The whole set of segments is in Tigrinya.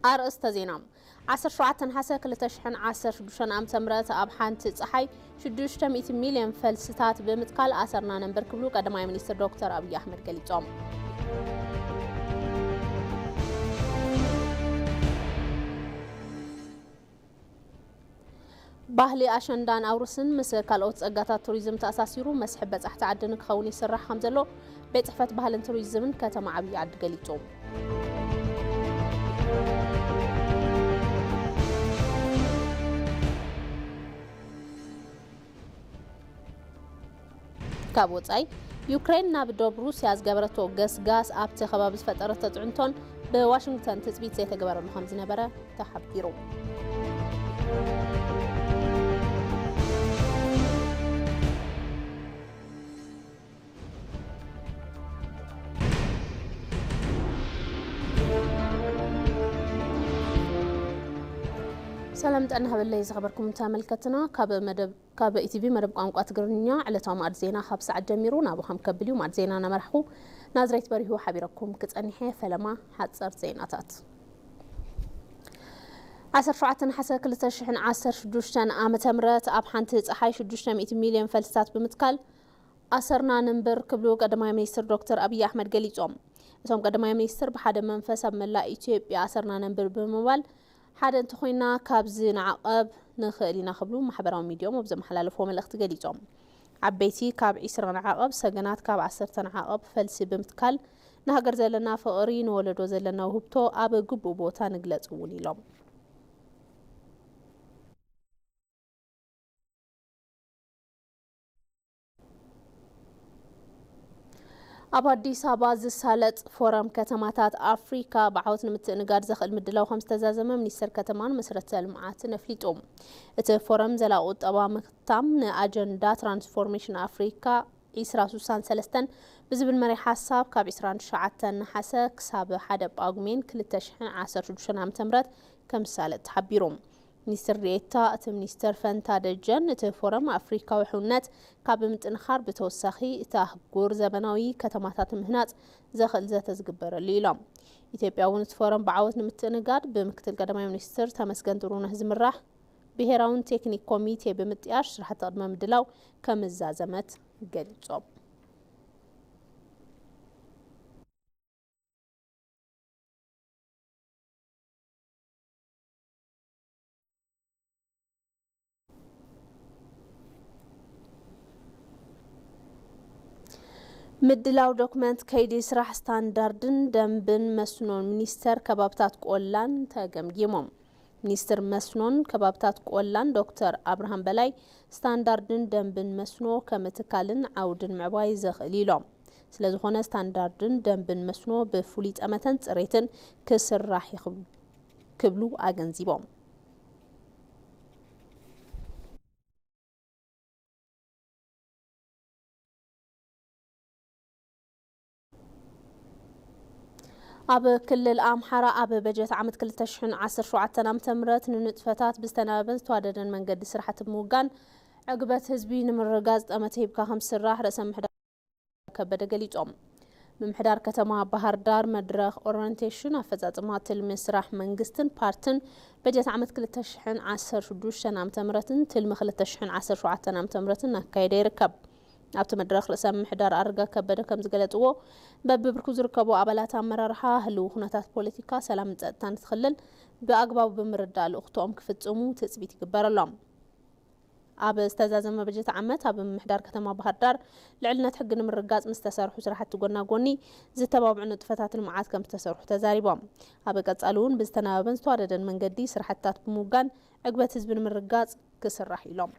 ኣርእስተ ዜና። ዓሰርተ ሸውዓተ ነሓሰ ክልተ ሽሕን ዓሰርተ ሽዱሽተን ዓመተ ምህረት ኣብ ሓንቲ ጸሓይ ሽዱሽተ ሚእቲ ሚልዮን ፈልስታት ብምትካል ኣሰርና ነንበር ክብሉ ቀዳማይ ሚኒስትር ዶክተር ኣብይ ኣሕመድ ገሊጾም። ባህሊ ኣሸንዳን ኣውርስን ምስ ካልኦት ጸጋታት ቱሪዝም ተኣሳሲሩ መስሕብ በጻሕቲ ዓዲ ንክኸውን ይስራሕ ከም ዘሎ ቤት ጽሕፈት ባህልን ቱሪዝምን ከተማ ዓብዪ ዓዲ ገሊጹ። ካብ ወጻኢ፣ ዩክሬን ናብ ዶብ ሩስያ ዝገበረቶ ገስጋስ ኣብቲ ከባቢ ዝፈጠረቶ ጽዕንቶን ብዋሽንግተን ትጽቢት ዘይተገበረሉ ከም ዝነበረ ተሓቢሩ። ሰላም ጥዕና ሃበለይ ዝኸበርኩም ተመልከትና፣ ካብ መደብ ካብ ኢቲቪ መደብ ቋንቋ ትግርኛ ዕለታዊ ማዕድ ዜና ካብ ሰዓት ጀሚሩ ናብኹም ከብል እዩ። ማዕድ ዜና እናመራሕኩ ናዝሬት በሪሁ ሓቢረኩም ክጸንሐ። ፈለማ ሓጸር ዜናታት። ዓሰርተ ሸውዓተ ነሓሰ ክልተ ሽሕን ዓሰርተ ሽዱሽተን ዓመተ ምህረት ኣብ ሓንቲ ጸሓይ ሽዱሽተ ሚእቲ ሚልዮን ፈልስታት ብምትካል ኣሰርና ነንብር ክብሉ ቀዳማይ ሚኒስትር ዶክተር ኣብይ ኣሕመድ ገሊጾም። እቶም ቀዳማይ ሚኒስትር ብሓደ መንፈስ ኣብ መላእ ኢትዮጵያ ኣሰርና ነንብር ብምባል ሓደ እንተኾይና ካብዚ ንዓቐብ ንኽእል ኢና ክብሉ ማሕበራዊ ሚዲያኦም ኣብ ዘመሓላለፍዎ መልእኽቲ ገሊጾም። ዓበይቲ ካብ ዒስራ ንዓቐብ፣ ሰገናት ካብ ዓሰርተ ንዓቐብ ፈልሲ ብምትካል ንሃገር ዘለና ፍቕሪ፣ ንወለዶ ዘለና ውህብቶ ኣብ ግቡእ ቦታ ንግለጽ እውን ኢሎም። ኣብ ኣዲስ ኣበባ ዝሳለጥ ፎረም ከተማታት ኣፍሪካ ብዓወት ንምትእንጋድ ዘኽእል ምድላው ከም ዝተዛዘመ ሚኒስትር ከተማን መሰረተ ልምዓትን ኣፍሊጡ። እቲ ፎረም ዘላቒ ቁጠባ ምክታም ንኣጀንዳ ትራንስፎርሜሽን ኣፍሪካ ዒስራ ስሳን ሰለስተን ብዝብል መሪሕ ሓሳብ ካብ ዒስራን ትሽዓተን ነሓሰ ክሳብ ሓደ ጳጉሜን ክልተ ሽሕን ዓሰርተ ሽዱሽተን ዓመተ ምህረት ከም ዝሳለጥ ተሓቢሩ። ሚኒስትር ዴኤታ እቲ ሚኒስትር ፈንታ ደጀን፣ እቲ ፎረም ኣፍሪካዊ ሕውነት ካብ ምጥንኻር ብተወሳኺ እቲ ኣህጉር ዘበናዊ ከተማታት ምህናፅ ዘኽእል ዘተ ዝግበረሉ ኢሎም። ኢትዮጵያ እውን እቲ ፎረም ብዓወት ንምትእንጋድ ብምክትል ቀዳማይ ሚኒስትር ተመስገን ጥሩነህ ዝምራሕ ብሄራውን ቴክኒክ ኮሚቴ ብምጥያሽ ስራሕቲ ቅድመ ምድላው ከም እዛዘመት ገሊፆም። ምድላው ዶክመንት ከይዲ ስራሕ ስታንዳርድን ደንብን መስኖን ሚኒስተር ከባብታት ቆላን ተገምጊሞም። ሚኒስትር መስኖን ከባብታት ቆላን ዶክተር ኣብርሃም በላይ፣ ስታንዳርድን ደንብን መስኖ ከም ትካልን ዓውድን ምዕባይ ዘኽእል ኢሎም። ስለዝኾነ ስታንዳርድን ደንብን መስኖ ብፍሉይ ጠመተን ፅሬትን ክስራሕ ይኽብ-፣ ክብሉ ኣገንዚቦም። ኣብ ክልል ኣምሓራ ኣብ በጀት ዓመት ክልተ ሽሕን ዓሰርተ ሸውዓተን ዓመተ ምህረት ንንጥፈታት ብዝተናበበን ዝተዋደደን መንገዲ ስራሕቲ ብምውጋን ዕግበት ህዝቢ ንምርግጋፅ ጠመተ ሂብካ ከም ዝስራሕ ርእሰ ምምሕዳር ከበደ ገሊፆም። ምምሕዳር ከተማ ባህር ዳር መድረኽ ኦሪየንቴሽን ኣፈፃፅማ ትልሚ ስራሕ መንግስትን ፓርትን በጀት ዓመት ክልተ ሽሕን ዓሰርተ ሽዱሽተን ዓመተ ምህረትን ትልሚ ክልተ ሽሕን ዓሰርተ ሸውዓተን ዓመተ ምህረትን እናካየደ ይርከብ። ኣብቲ መድረኽ ርእሰ ምምሕዳር ኣረጋ ከበደ ከም ዝገለፅዎ፣ በብብርኩ ዝርከቡ ኣባላት ኣመራርሓ ህልው ኩነታት ፖለቲካ፣ ሰላምን ፀጥታን እቲ ክልል ብኣግባቡ ብምርዳእ ልእኽቶኦም ክፍፅሙ ትፅቢት ይግበረሎም። ኣብ ዝተዛዘመ በጀት ዓመት ኣብ ምምሕዳር ከተማ ባህር ዳር ልዕልነት ሕጊ ንምርጋፅ ምስ ዝተሰርሑ ስራሕቲ ጎና ጎኒ ዝተባብዑ ንጥፈታት ልምዓት ከም ዝተሰርሑ ተዛሪቦም። ኣብ ቀፃሊ እውን ብዝተናበበን ዝተዋደደን መንገዲ ስራሕትታት ብምውጋን ዕግበት ህዝቢ ንምርጋፅ ክስራሕ ኢሎም።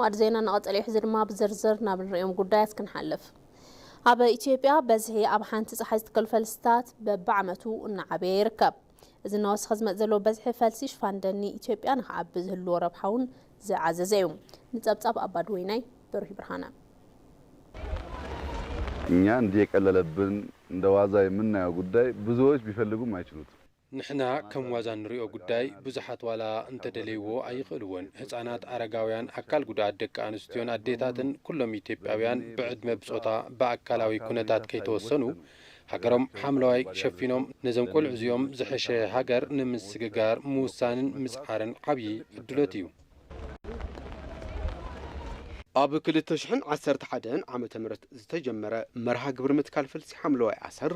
መዋዕድ ዜና እናቐጸለ እዩ። ሕዚ ድማ ብዝርዝር ናብ ንርእዮም ጉዳያት ክንሓልፍ። ኣብ ኢትዮጵያ በዝሒ ኣብ ሓንቲ ጸሓይ ዝትከሉ ፈልስታት በብዓመቱ እናዓበየ ይርከብ። እዚ እናወሰኸ ዝመጽእ ዘሎ በዝሒ ፈልሲ ሽፋን ደኒ ኢትዮጵያ ንኽዓቢ ዝህልዎ ረብሓ እውን ዝዓዘዘ እዩ። ንጸብጻብ ኣባድወይናይ በርሂ ብርሃነ። እኛ እንዲህ የቀለለብን እንደ ዋዛ የምናየው ጉዳይ ብዙዎች ቢፈልጉም አይችሉትም። ንሕና ከም ዋዛ እንሪኦ ጉዳይ ብዙሓት ዋላ እንተደለይዎ ኣይኽእልዎን። ህጻናት፣ ኣረጋውያን፣ ኣካል ጉዳኣት፣ ደቂ ኣንስትዮን ኣዴታትን ኩሎም ኢትዮጵያውያን ብዕድመ ብጾታ ብኣካላዊ ኩነታት ከይተወሰኑ ሃገሮም ሓምለዋይ ሸፊኖም ነዞም ቆልዑ እዚኦም ዝሐሸ ሃገር ንምስግጋር ምውሳንን ምጽዓርን ዓብዪ ዕድሎት እዩ። ኣብ ክልተ ሽሕን ዓሰርተ ሓደን ዓመተ ምህረት ዝተጀመረ መርሃ ግብሪ ምትካል ፈልሲ ሓምለዋይ ኣሰር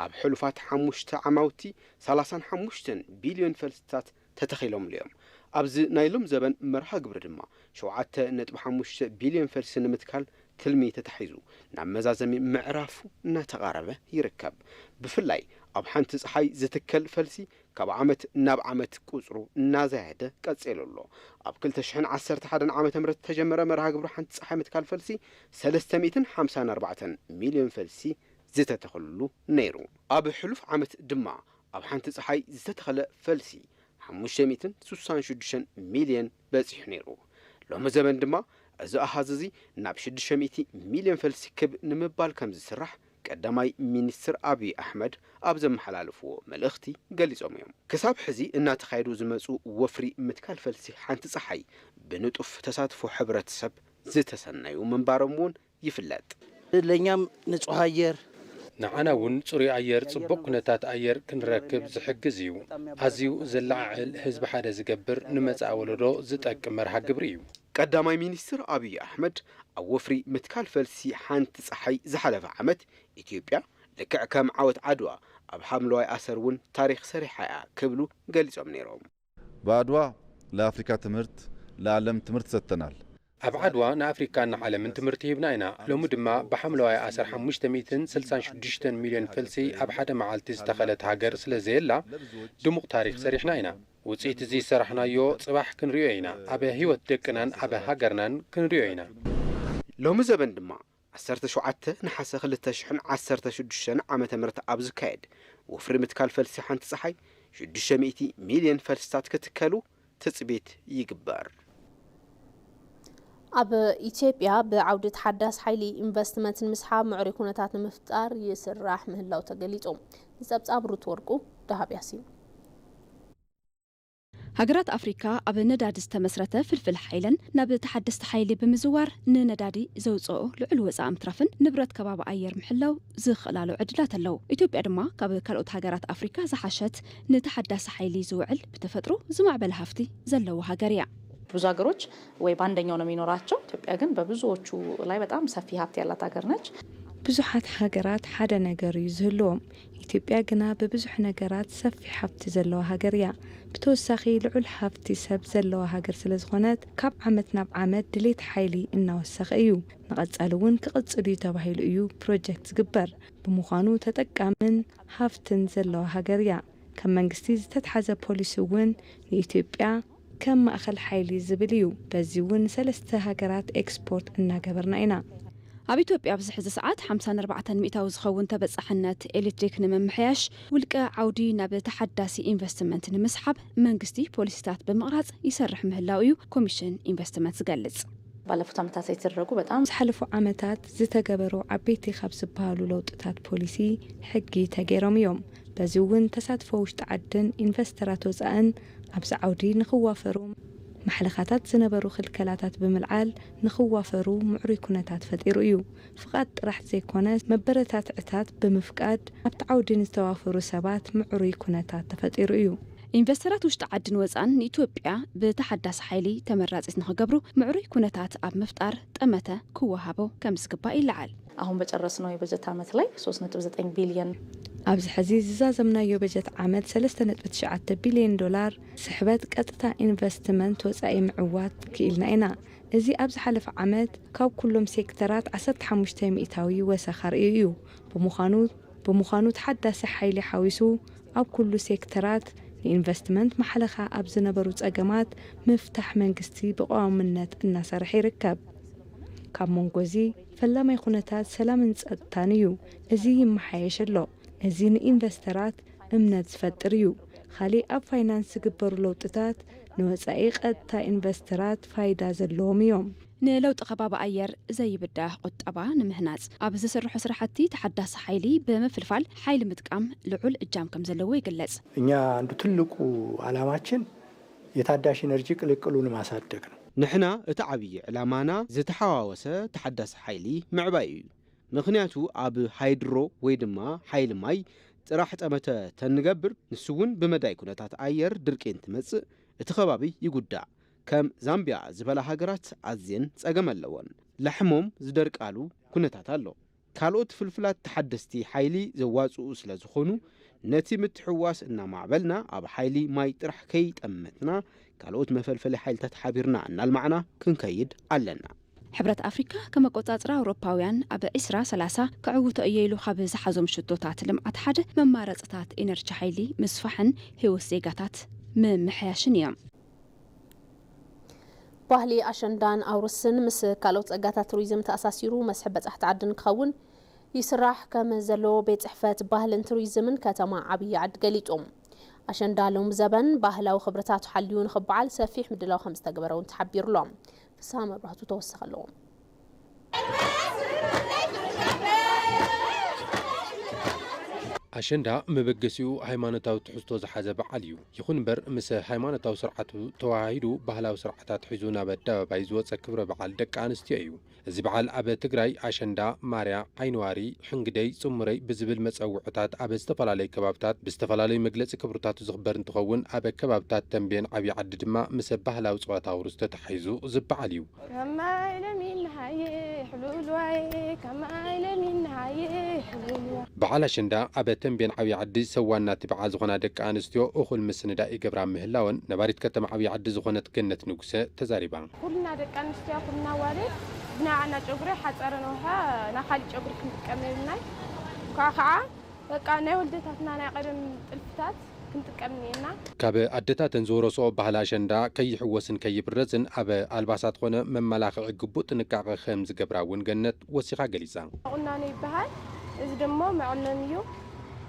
ኣብ ሕሉፋት ሓሙሽተ ዓማውቲ ሰላሳን ሓሙሽተን ቢልዮን ፈልስታት ተተኺሎምሉ እዮም። ኣብዚ ናይ ሎም ዘበን መርሃ ግብሪ ድማ ሸውዓተ ነጥቢ ሓሙሽተ ቢልዮን ፈልሲ ንምትካል ትልሚ ተታሒዙ ናብ መዛዘሚ ምዕራፉ እናተቓረበ ይርከብ። ብፍላይ ኣብ ሓንቲ ፀሓይ ዝትከል ፈልሲ ካብ ዓመት ናብ ዓመት ቁፅሩ እናዘያደ ቀፂሉ ኣሎ። ኣብ ክልተ ሽሕን ዓሰርተ ሓደን ዓመተ ምህረት ዝተጀመረ መርሃ ግብሪ ሓንቲ ፀሓይ ምትካል ፈልሲ ሰለስተ ሚእትን ሓምሳን ኣርባዕተን ሚልዮን ፈልሲ ዝተተኸሉ ነይሩ። ኣብ ሕሉፍ ዓመት ድማ ኣብ ሓንቲ ፀሓይ ዝተተኸለ ፈልሲ ሓሙሽተ ሚእትን ስሳን ሽዱሽተን ሚልዮን በፂሑ ነይሩ። ሎሚ ዘበን ድማ እዚ ኣሃዝ እዚ ናብ ሽዱሽተ ሚእቲ ሚልዮን ፈልሲ ክብ ንምባል ከም ዝስራሕ ቀዳማይ ሚኒስትር ኣብይ ኣሕመድ ኣብ ዘመሓላለፍዎ መልእኽቲ ገሊጾም እዮም። ክሳብ ሕዚ እናተኻየዱ ዝመጹ ወፍሪ ምትካል ፈልሲ ሓንቲ ጸሓይ ብንጡፍ ተሳትፎ ሕብረተሰብ ዝተሰነዩ ምንባሮም እውን ይፍለጥ። ለእኛም ንጹህ ኣየር ንዓና እውን ጽሩይ ኣየር፣ ጽቡቕ ኩነታት ኣየር ክንረክብ ዝሕግዝ እዩ። ኣዝዩ ዘለዓዕል፣ ህዝቢ ሓደ ዝገብር፣ ንመጻኢ ወለዶ ዝጠቅም መርሃ ግብሪ እዩ። ቀዳማይ ሚኒስትር ኣብይ ኣሕመድ ኣብ ወፍሪ ምትካል ፈልሲ ሓንቲ ጸሓይ ዝሓለፈ ዓመት ኢትዮጵያ ልክዕ ከም ዓወት ዓድዋ ኣብ ሓምለዋይ ኣሰር እውን ታሪኽ ሰሪሓ እያ ክብሉ ገሊጾም ነይሮም። በአድዋ ለአፍሪካ ትምህርት ለዓለም ትምህርት ሰጥተናል። ኣብ ዓድዋ ንኣፍሪካን ንዓለምን ትምህርቲ ሂብና ኢና። ሎሚ ድማ ብሓምለዋይ ኣሰር ሓሙሽተ ሚእትን ስልሳን ሽዱሽተን ሚልዮን ፈልሲ ኣብ ሓደ መዓልቲ ዝተኸለት ሃገር ስለ ዘየላ ድሙቕ ታሪኽ ሰሪሕና ኢና። ውፅኢት እዚ ዝሰራሕናዮ ፅባሕ ክንሪኦ ኢና። ኣብ ህይወት ደቅናን ኣብ ሃገርናን ክንሪኦ ኢና። ሎሚ ዘበን ድማ ዓሰርተ ሸውዓተ ነሓሰ ክልተ ሽሕን ዓሰርተ ሽዱሽተን ዓመተ ምህረት ኣብ ዝካየድ ወፍሪ ምትካል ፈልሲ ሓንቲ ጸሓይ ሽዱሽተ ሚእቲ ሚልዮን ፈልስታት ክትከሉ ትጽቢት ይግበር። ኣብ ኢትዮጵያ ብዓውዲ ተሓዳሲ ሓይሊ ኢንቨስትመንት ንምስሓብ ምዕሩይ ኩነታት ንምፍጣር ይስራሕ ምህላው ተገሊጹ። ንጸብጻብ ሩት ወርቁ፣ ደሃብ ያሲን። ሃገራት ኣፍሪካ ኣብ ነዳዲ ዝተመስረተ ፍልፍል ሓይለን ናብ ተሓደስቲ ሓይሊ ብምዝዋር ንነዳዲ ዘውፅኦ ልዑል ወፃኢ ምትራፍን ንብረት ከባቢ ኣየር ምሕላው ዝኽእላሉ ዕድላት ኣለዉ። ኢትዮጵያ ድማ ካብ ካልኦት ሃገራት ኣፍሪካ ዝሓሸት ንተሓዳሲ ሓይሊ ዝውዕል ብተፈጥሮ ዝማዕበለ ሃፍቲ ዘለዋ ሃገር እያ። ብዙ ሀገሮች ወይ በአንደኛው ነው የሚኖራቸው። ኢትዮጵያ ግን በብዙዎቹ ላይ በጣም ሰፊ ሀብት ያላት ሀገር ነች። ብዙሓት ሃገራት ሓደ ነገር እዩ ዝህልዎም። ኢትዮጵያ ግና ብብዙሕ ነገራት ሰፊሕ ሃብቲ ዘለዋ ሃገር እያ። ብተወሳኺ ልዑል ሃፍቲ ሰብ ዘለዋ ሃገር ስለ ዝኾነት ካብ ዓመት ናብ ዓመት ድሌት ሓይሊ እናወሰኸ እዩ። ንቐፃሊ እውን ክቕፅል እዩ ተባሂሉ እዩ ፕሮጀክት ዝግበር። ብምዃኑ ተጠቃምን ሃፍትን ዘለዋ ሃገር እያ። ከም መንግስቲ ዝተትሓዘ ፖሊሲ እውን ንኢትዮጵያ ከም ማእኸል ሓይሊ ዝብል እዩ። በዚ እውን ንሰለስተ ሃገራት ኤክስፖርት እናገበርና ኢና። ኣብ ኢትዮጵያ ኣብዚ ሕዚ ሰዓት ሓምሳን ኣርባዕተን ሚእታዊ ዝኸውን ተበፃሕነት ኤሌክትሪክ ንምምሕያሽ ውልቀ ዓውዲ ናብ ተሓዳሲ ኢንቨስትመንት ንምስሓብ መንግስቲ ፖሊሲታት ብምቕራፅ ይሰርሕ ምህላው እዩ ኮሚሽን ኢንቨስትመንት ዝገልፅ። ባለፉት ዓመታት የተደረጉ በጣም ዝሓለፉ ዓመታት ዝተገበሩ ዓበይቲ ካብ ዝበሃሉ ለውጥታት ፖሊሲ ሕጊ ተገይሮም እዮም። በዚ እውን ተሳትፎ ውሽጢ ዓድን ኢንቨስተራት ወፃእን ኣብዚ ዓውዲ ንክዋፈሩ ማሕለኻታት ዝነበሩ ክልከላታት ብምልዓል ንክዋፈሩ ምዕሩይ ኩነታት ፈጢሩ እዩ። ፍቓድ ጥራሕ ዘይኮነ መበረታትዕታት ብምፍቃድ ኣብቲ ዓውዲ ንዝተዋፈሩ ሰባት ምዕሩይ ኩነታት ተፈጢሩ እዩ። ኢንቨስተራት ውሽጢ ዓድን ወፃእን ንኢትዮጵያ ብተሓዳሲ ሓይሊ ተመራፂት ንክገብሩ ምዕሩይ ኩነታት ኣብ ምፍጣር ጠመተ ክወሃቦ ከምዝግባእ ይለዓል። አሁን በጨረስነው የበጀት ዓመት ላይ ሶስት ነጥብ ዘጠኝ ቢሊየን ኣብዚ ሕዚ ዝዛዘምናዮ በጀት ዓመት ሰለስተ ነጥቢ ትሽዓተ ቢሊየን ዶላር ስሕበት ቀጥታ ኢንቨስትመንት ወፃኢ ምዕዋት ክኢልና ኢና። እዚ ኣብ ዝሓለፈ ዓመት ካብ ኩሎም ሴክተራት ዓሰርተ ሓሙሽተ ሚእታዊ ወሰኽ ኣርእዩ እዩ። ብምዃኑ ብምዃኑ ተሓዳሲ ሓይሊ ሓዊሱ ኣብ ኩሉ ሴክተራት ንኢንቨስትመንት ማሕለኻ ኣብ ዝነበሩ ጸገማት ምፍታሕ መንግስቲ ብቐዋምነት እናሰርሐ ይርከብ። ካብ መንጎ እዚ ፈላማይ ኩነታት ሰላምን ጸጥታን እዩ። እዚ ይመሓየሽ ኣሎ። እዚ ንኢንቨስተራት እምነት ዝፈጥር እዩ። ካሊእ ኣብ ፋይናንስ ዝግበሩ ለውጥታት ንወጻኢ ቀጥታ ኢንቨስተራት ፋይዳ ዘለዎም እዮም። ንለውጢ ከባቢ ኣየር ዘይብዳህ ቁጠባ ንምህናጽ ኣብ ዝስርሑ ስራሕቲ ተሓዳሲ ሓይሊ ብምፍልፋል ሓይሊ ምጥቃም ልዑል እጃም ከም ዘለዎ ይግለጽ። እኛ አንዱ ትልቁ ዓላማችን የታዳሽ ኤነርጂ ቅልቅሉን ማሳደግ ነው። ንሕና እቲ ዓብዪ ዕላማና ዝተሓዋወሰ ተሓዳሲ ሓይሊ ምዕባይ እዩ። ምኽንያቱ ኣብ ሃይድሮ ወይ ድማ ሓይሊ ማይ ጥራሕ ጠመተ ተንገብር፣ ንሱ እውን ብመዳይ ኩነታት ኣየር ድርቂ እንትመጽእ እቲ ከባቢ ይጉዳእ። ከም ዛምቢያ ዝበላ ሃገራት ኣዝየን ጸገም ኣለወን። ላሕሞም ዝደርቃሉ ኩነታት ኣሎ። ካልኦት ፍልፍላት ተሓደስቲ ሓይሊ ዘዋጽኡ ስለ ዝኾኑ፣ ነቲ ምትሕውዋስ እናማዕበልና፣ ኣብ ሓይሊ ማይ ጥራሕ ከይጠመትና፣ ካልኦት መፈልፈሊ ሓይልታት ሓቢርና እናልማዕና ክንከይድ ኣለና። ሕብረት ኣፍሪካ ከም ኣቆጻጽራ ኣውሮፓውያን ኣብ ዕስራ ሰላሳ ክዕውቶ እየ ኢሉ ካብ ዝሓዞም ሽቶታት ልምዓት ሓደ መማረፅታት ኤነርጂ ሓይሊ ምስፋሕን ህይወት ዜጋታት ምምሕያሽን እዮም። ባህሊ ኣሸንዳን ኣውርስን ምስ ካልኦት ጸጋታት ቱሪዝም ተኣሳሲሩ መስሕብ በጻሕቲ ዓዲ ንክኸውን ይስራሕ ከም ዘሎ ቤት ጽሕፈት ባህልን ቱሪዝምን ከተማ ዓብዪ ዓዲ ገሊጹ። ኣሸንዳ ሎሚ ዘበን ባህላዊ ክብርታቱ ሓልዩ ንኽበዓል ሰፊሕ ምድላው ከም ዝተገበረ እውን ተሓቢሩ ኣሎ። ፍስሃ መብራህቱ ተወሰኸ ኣለዎ። ኣሸንዳ መበገሲኡ ሃይማኖታዊ ትሕዝቶ ዝሓዘ በዓል እዩ። ይኹን እምበር፣ ምስ ሃይማኖታዊ ስርዓቱ ተወሃሂዱ ባህላዊ ስርዓታት ሒዙ ናብ ኣደባባይ ዝወፀ ክብረ በዓል ደቂ ኣንስትዮ እዩ። እዚ በዓል ኣብ ትግራይ ኣሸንዳ፣ ማርያ፣ ዓይኒዋሪ፣ ሕንግደይ፣ ፅሙረይ ብዝብል መፀውዕታት ኣብ ዝተፈላለዩ ከባብታት ብዝተፈላለዩ መግለፂ ክብርታቱ ዝኽበር እንትኸውን፣ ኣብ ከባብታት ተንቤን ዓብዪ ዓዲ ድማ ምስ ባህላዊ ፀወታ ውርስ ተተሓሒዙ ዝበዓል እዩ። ከማይ ለሚን ሃየ ሕሉልዋይ፣ ከማይ ለሚን ሃየ ሕሉልዋይ። በዓል ኣሸንዳ ኣብ ተንቤን ዓብዪ ዓዲ ሰዋን ናቲ በዓል ዝኾና ደቂ ኣንስትዮ እኹል ምስንዳእ ይገብራ ምህላወን ነባሪት ከተማ ዓብዪ ዓዲ ዝኾነት ገነት ንጉሰ ተዛሪባ። ኩልና ደቂ ኣንስትዮ፣ ኩልና ኣዋልድ ብናይ ዓና ጨጉሪ ሓፀረ ነውሓ ናይ ካሊእ ጨጉሪ ክንጥቀም የብልናይ። ኳ ከዓ በቃ ናይ ወልደታትና ናይ ቀደም ጥልፍታት ክንጥቀም እኒኤና። ካብ ኣደታተን ዝወረስኦ ባህሊ ኣሸንዳ ከይሕወስን ከይብረዝን ኣብ ኣልባሳት ኾነ መመላኽዒ ግቡእ ጥንቃቐ ከም ዝገብራ እውን ገነት ወሲኻ ገሊጻ። ቁናኖ ይበሃል። እዚ ደሞ መዐመሚ እዩ።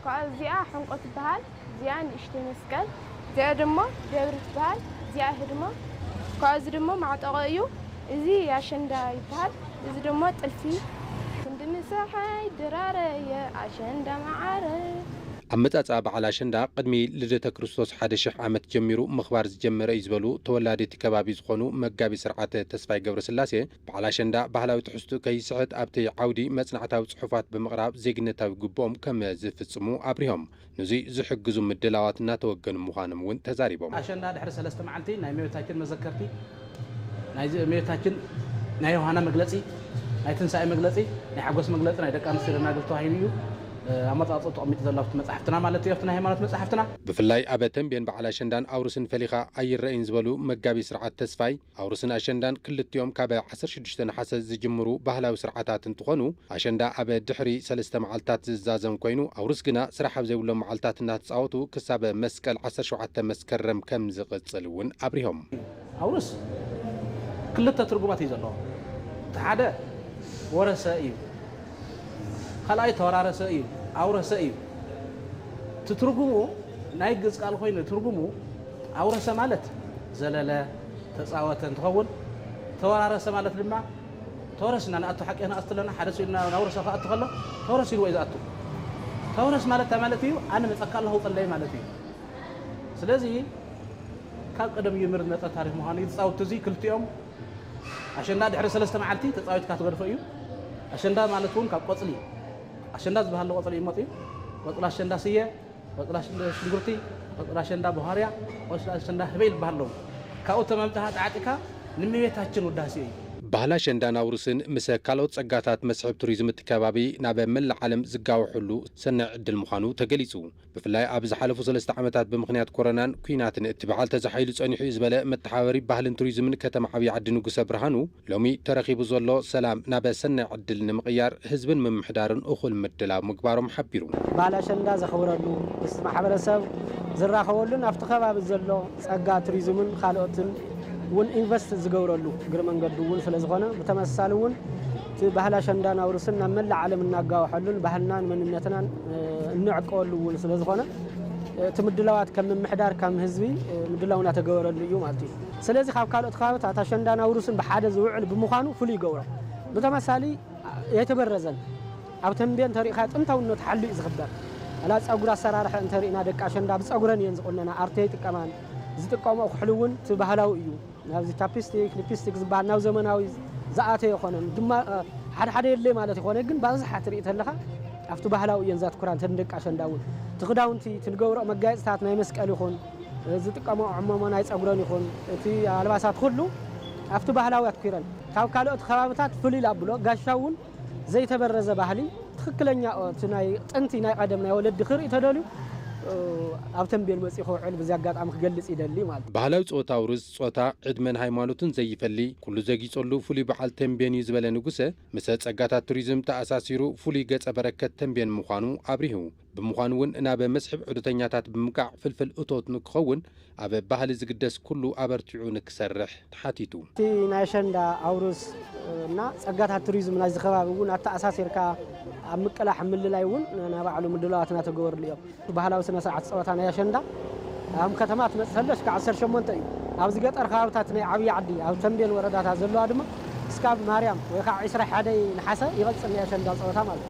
ከዓ እዚኣ ሕንቆ ትበሃል። እዚኣ ንእሽተይ መስቀል። እዚኣ ደሞ ደብሪ ትበሃል። እዚኣ ህድሞ። ከዓ እዚ ደሞ ማዕጠቖ እዩ። እዚ ኣሸንዳ ይበሃል። እዚ ደሞ ጥልፊ። ክንዲ ምሳሓይ ድራረየ ኣሸንዳ መዓረ። ኣመጻጽኣ በዓል ኣሸንዳ ቅድሚ ልደተ ክርስቶስ ሓደ ሽሕ ዓመት ጀሚሩ ምኽባር ዝጀመረ እዩ ዝበሉ ተወላዲ እቲ ከባቢ ዝኾኑ መጋቢ ስርዓተ ተስፋይ ገብረስላሴ፣ በዓል ኣሸንዳ ባህላዊ ትሕዝትኡ ከይስሕት ኣብቲ ዓውዲ መጽናዕታዊ ጽሑፋት ብምቕራብ ዜግነታዊ ግቡኦም ከም ዝፍጽሙ ኣብሪሆም። ነዚ ዝሕግዙ ምድላዋት እናተወገኑ ምዃኖም እውን ተዛሪቦም። ኣሸንዳ ድሕሪ ሰለስተ መዓልቲ ናይ እመቤታችን መዘከርቲ፣ ናይ እመቤታችን ናይ ዮሃና መግለጺ፣ ናይ ትንሳኤ መግለጺ፣ ናይ ሓጎስ መግለጺ ናይ ደቂ ኣንስትዮ ደናግል ተባሂሉ እዩ፣ እ፣ ኣመጻጽኡ ተቐሚጡ ዘሎ ኣብቲ መጻሕፍትና ማለት እዩ፣ ኣብቲ ናይ ሃይማኖት መጻሕፍትና። ብፍላይ ኣብ ተንቤን በዓል ኣሸንዳን ኣውርስን ፈሊኻ ኣይረኣይን ዝበሉ መጋቢ ስርዓት ተስፋይ፣ ኣውርስን ኣሸንዳን ክልቲኦም ካብ ዓሰርተ ሽዱሽተ ነሓሰ ዝጅምሩ ባህላዊ ስርዓታት እንትኾኑ፣ ኣሸንዳ ኣብ ድሕሪ ሰለስተ መዓልታት ዝዛዘም ኮይኑ፣ ኣውርስ ግና ስራሕ ኣብ ዘይብሎም መዓልታት እናተፃወቱ ክሳብ መስቀል ዓሰርተ ሸውዓተ መስከረም ከም ዝቕፅል እውን ኣብሪሆም። ኣውርስ ክልተ ትርጉማት እዩ ዘለዎ። እቲ ሓደ ወረሰ እዩ፣ ካልኣይ ተወራረሰ እዩ፣ ኣውረሰ እዩ። እቲ ትርጉሙ ናይ ግእዝ ቃል ኮይኑ ትርጉሙ ኣውረሰ ማለት ዘለለ፣ ተጻወተ እንትኸውን፣ ተወራረሰ ማለት ድማ ተወረስ ኢና ንኣቱ ሓቂ ክንኣቱ ኣለና፣ ሓደ ሰው ኢልና ናብ ወረሰ ክኣቱ ከሎ ተወረስ ኢልዎ እዩ ዝኣቱ። ተወረስ ማለት እንታይ ማለት እዩ? ኣነ መጸካ ኣለኹ ጸለይ ማለት እዩ። ስለዚ ካብ ቀደም ይምር ዝመጸ ታሪኽ ምዃኑ እዩ። ዝጻውቱ እዚ ክልቲኦም ኣሸንዳ ድሕሪ ሰለስተ መዓልቲ ተጻዊትካ ትገድፎ እዩ። ኣሸንዳ ማለት እውን ካብ ቆጽሊ፣ ኣሸንዳ ዝበሃል ቆጽሊ ይመጽእ እዩ። ቆጽሊ ኣሸንዳ ስየ፣ ቆጽሊ ኣሸንዳ ሽንጉርቲ፣ ቆጽሊ ኣሸንዳ ቡሃርያ፣ ቆጽሊ ኣሸንዳ ህበይ ዝበሃል ኣለዉ። ካብኡ ተመምጥኻ ጣዕጢካ ንእመቤታችን ውዳሴ እዩ። ባህሊ ኣሸንዳን ኣውርስን ምስ ካልኦት ጸጋታት መስሕብ ቱሪዝም እቲ ከባቢ ናብ መላእ ዓለም ዝጋወሐሉ ሰናይ ዕድል ምዃኑ ተገሊጹ። ብፍላይ ኣብ ዝሓለፉ ሰለስተ ዓመታት ብምኽንያት ኮረናን ኲናትን እቲ በዓል ተዛሒሉ ጸኒሑ እዩ ዝበለ መተሓባበሪ ባህልን ቱሪዝምን ከተማ ዓብዪ ዓዲ ንጉሰ ብርሃኑ፣ ሎሚ ተረኺቡ ዘሎ ሰላም ናብ ሰናይ ዕድል ንምቕያር ህዝብን ምምሕዳርን እኹል ምድላው ምግባሮም ሓቢሩ። ባህሊ ኣሸንዳ ዘኽብረሉ፣ ምስ ማሕበረሰብ ዝራኸበሉን ኣብቲ ከባቢ ዘሎ ጸጋ ቱሪዝምን ካልኦትን እውን ኢንቨስት ዝገብረሉ እግሪ መንገዱ እውን ስለ ዝኾነ፣ ብተመሳሳሊ እውን እቲ ባህሊ ኣሸንዳን ኣውርስን ናብ መላእ ዓለም እናጋውሐሉን ባህልናን መንነትናን፣ እ፣ እንዕቀወሉ እውን ስለ ዝኾነ፣ እቲ ምድላዋት ከም ምምሕዳር ከም ህዝቢ፣ እ፣ ምድላው እናተገበረሉ እዩ ማለት እዩ። ስለዚ ካብ ካልኦት ከባብታት ኣሸንዳን ኣውርስን ብሓደ ዝውዕል ብምዃኑ ፍሉይ ይገብሮ። ብተመሳሳሊ ኣይተበረዘን። ኣብ ተንቤን ተሪእኻ ጥንታውነቱ ሓሉ እዩ ዝኽበር። ኣላ ጸጉሪ ኣሰራርሐ እንተሪእና ደቂ ኣሸንዳ ብጸጉረን እየን ዝቑነና፣ ኣርቴ ይጥቀማን። ዝጥቀምኦ ኩሕሊ እውን እቲ ባህላዊ እዩ። ናብዚ ቻፕስቲክ፣ ሊፕስቲክ ዝበሃል ናብ ዘመናዊ ዝኣተየ ይኾነን። ድማ፣ እ፣ ሓደ ሓደ የድልየ ማለት ይኾነ፣ ግን ብኣብዝሓ ትርኢ ተለኻ ኣብቲ ባህላዊ እየን ዘትኩራ እንተን ደቂ ኣሸንዳ እውን። እቲ ክዳውንቲ፣ እቲ ንገብሮ መጋየጽታት ናይ መስቀል ይኹን፣ እ፣ ዝጥቀምኦ ዕመሞ ናይ ጸጉረን ይኹን፣ እቲ ኣልባሳት ኩሉ ኣብቲ ባህላዊ ኣትኲረን። ካብ ካልኦት ከባብታት ፍልይ ኣብሎ፣ ጋሻ እውን ዘይተበረዘ ባህሊ ትኽክለኛ እቲ ናይ ጥንቲ ናይ ቀደም ናይ ወለዲ ክርኢ ተደልዩ፣ እ፣ ኣብ ተንቤን መጺኡ ክውዕል ብዚ ኣጋጣሚ ክገልጽ ይደሊ ማለት እዩ። ባህላዊ ጸወታ ውርዝ ጾታ፣ ዕድመን ሃይማኖትን ዘይፈሊ፣ ኩሉ ዘጊጸሉ ፍሉይ በዓል ተንቤን እዩ ዝበለ ንጉሰ፣ ምስ ጸጋታት ቱሪዝም ተኣሳሲሩ ፍሉይ ገጸ በረከት ተንቤን ምዃኑ ኣብሪሁ። ብምዃኑ እውን ናብ መስሕብ ዑደተኛታት ብምብቃዕ ፍልፍል እቶት ንክኸውን ኣብ ባህሊ ዝግደስ ኩሉ ኣበርቲዑ ንክሰርሕ ተሓቲቱ። እቲ ናይ ኣሸንዳ ኣውርስ እና ጸጋታት ቱሪዝም ናይዚ ከባቢ እውን ኣተኣሳሲርካ ኣብ ምቅላሕ ምልላይ እውን ናይ ባዕሉ ምድላዋት እናተገበርሉ እዮም። ባህላዊ ስነ ስርዓት ጸወታ ናይ ኣሸንዳ ኣብ ከተማ ትመጽእ ተለሽ ካብ ዓሰርተ ሸሞንተ እዩ። ኣብዚ ገጠር ከባብታት ናይ ዓብዪ ዓዲ ኣብ ተንቤን ወረዳታት ዘለዋ ድማ እስካብ ማርያም ወይ ከዓ ዕስራ ሓደ ነሓሰ ይቐጽል ናይ ኣሸንዳ ጸወታ ማለት እዩ።